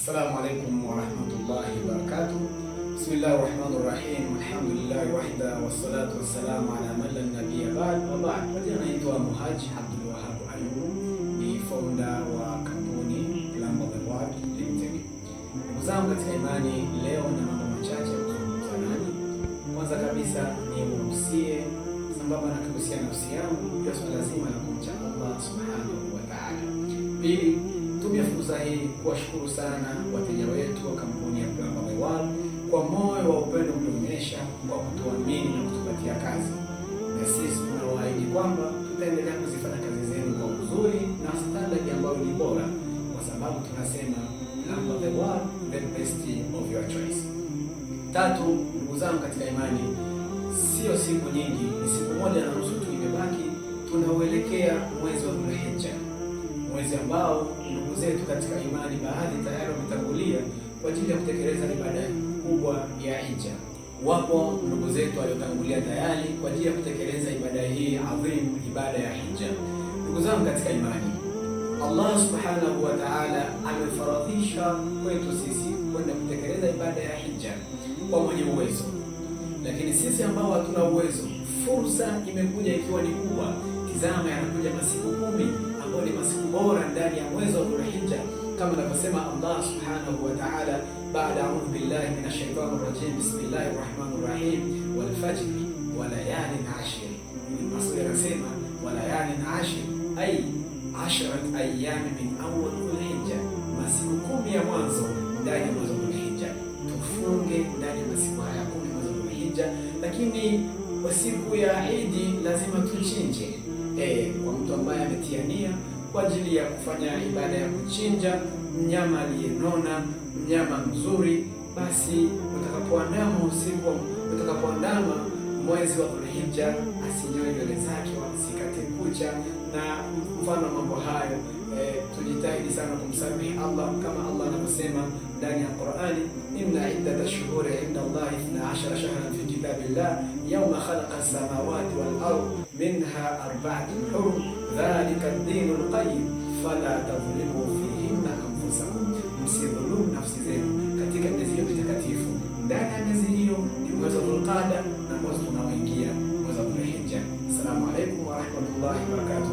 Assalamu alaikum warahmatullahi wabarakatuh. Bismillahi rahmani rahim. Alhamdulillahi wahda wassalatu wassalamu ala man la nabiyya ba'd wa ba'd. Kwa jina naitwa Muhaji Abdul Wahab Ayub, ni founder wa kampuni Plumber the World Limited. Ndugu zangu katika imani, leo na mambo machache ya kuzungumza nanyi. Kwanza kabisa ni uhusie sambamba na kuhusia nafsi yangu ya swala zima la kumcha Allah subhanahu wa ta'ala. Pili, tumia fursa hii kuwashukuru sana wateja wetu wa kampuni ya Plumber the World kwa moyo wa upendo mlionyesha kwa kutuamini na kutupatia kazi, na sisi tunawaahidi kwamba tutaendelea kuzifanya kazi zenu kwa uzuri na standard ambayo ni bora, kwa sababu tunasema Plumber the World, the best of your choice. Tatu, ndugu zangu katika imani, sio siku nyingi, ni siku 1.5 tu imebaki, tunauelekea mwezi wa Dhulhijja, mwezi ambao ndugu zetu katika imani baadhi tayari wametangulia kwa ajili ya kutekeleza ibada kubwa ya hija. Wapo ndugu zetu waliotangulia tayari kwa ajili ya kutekeleza ibada hii adhimu, ibada ya hija. Ndugu zangu katika imani, Allah subhanahu wa ta'ala amefaradhisha kwetu sisi kwenda kutekeleza ibada ya hija kwa mwenye uwezo, lakini sisi ambao hatuna uwezo, fursa imekuja ikiwa ni kubwa. Tizama, yanakuja masiku 10 ambayo ni masiku bora ndani ya mwezi wa Dhulhijja, kama anavyosema Allah subhanahu wa ta'ala, baada a'udhu billahi minash shaitani rajim, bismillahir rahmanir rahim, wal fajr wa layalin ashr. Ibn Mas'ud anasema wa layalin ashr ay asharat ayami min awwal Dhulhijja, masiku 10 ya mwanzo ndani ya mwezi wa Dhulhijja. Tufunge ndani ya masiku haya 10 mwezi wa Dhulhijja, lakini kwa siku ya Idi lazima tuchinje. Kwa mtu ambaye ametia nia kwa ajili ya kufanya ibada ya kuchinja mnyama aliyenona, mnyama mzuri, basi utakapoandama usiku, utakapoandama mwezi wa Dhulhijja, asinyoe nywele zake, asikate kucha na mfano mambo hayo. Tujitahidi sana kumsamehe Allah kama Allah anavyosema ndani ya Qur'ani, inna iddata shuhuri inda Allahi 12 shahran fi kitabillah yawma khalaqa as-samawati wal ard minha arba'atun hurum dhalika ad-dinul qayyim fala tadhlimu fihinna anfusakum, msidhulumu nafsi zenu katika miezi hiyo mitakatifu. Ndani ya miezi hiyo ni mwezi wa Dhulqaada na mwezi tunaoingia mwezi wa Dhulhijja. Assalamu alaykum wa rahmatullahi wa barakatuh.